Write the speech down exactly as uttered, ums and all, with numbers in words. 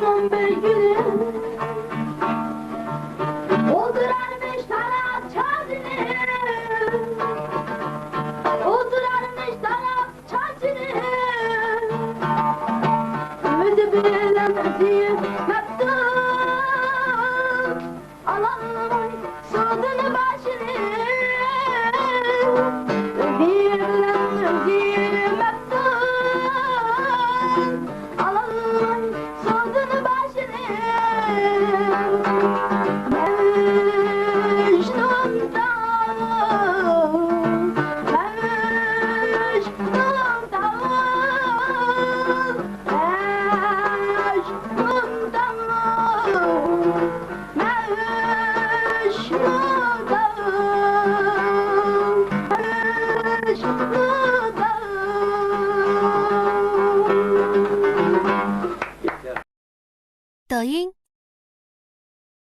بىر كۈنى ئولتۇرارمىش تاراپ چاچىنى، ئولتۇرارمىش تاراپ چاچىنى، ئۆزى بىلەن ئۆزى مەپتۇن، ئالالماي سۇدىن باشىنى، ئۆزى بىلەن ئۆزى مەپتۇن، ئالالماي سۇدىن باشىنى. مەجنۇندا، مەجنۇندا، مەجنۇندا، مەجنۇندا، مەجنۇندا.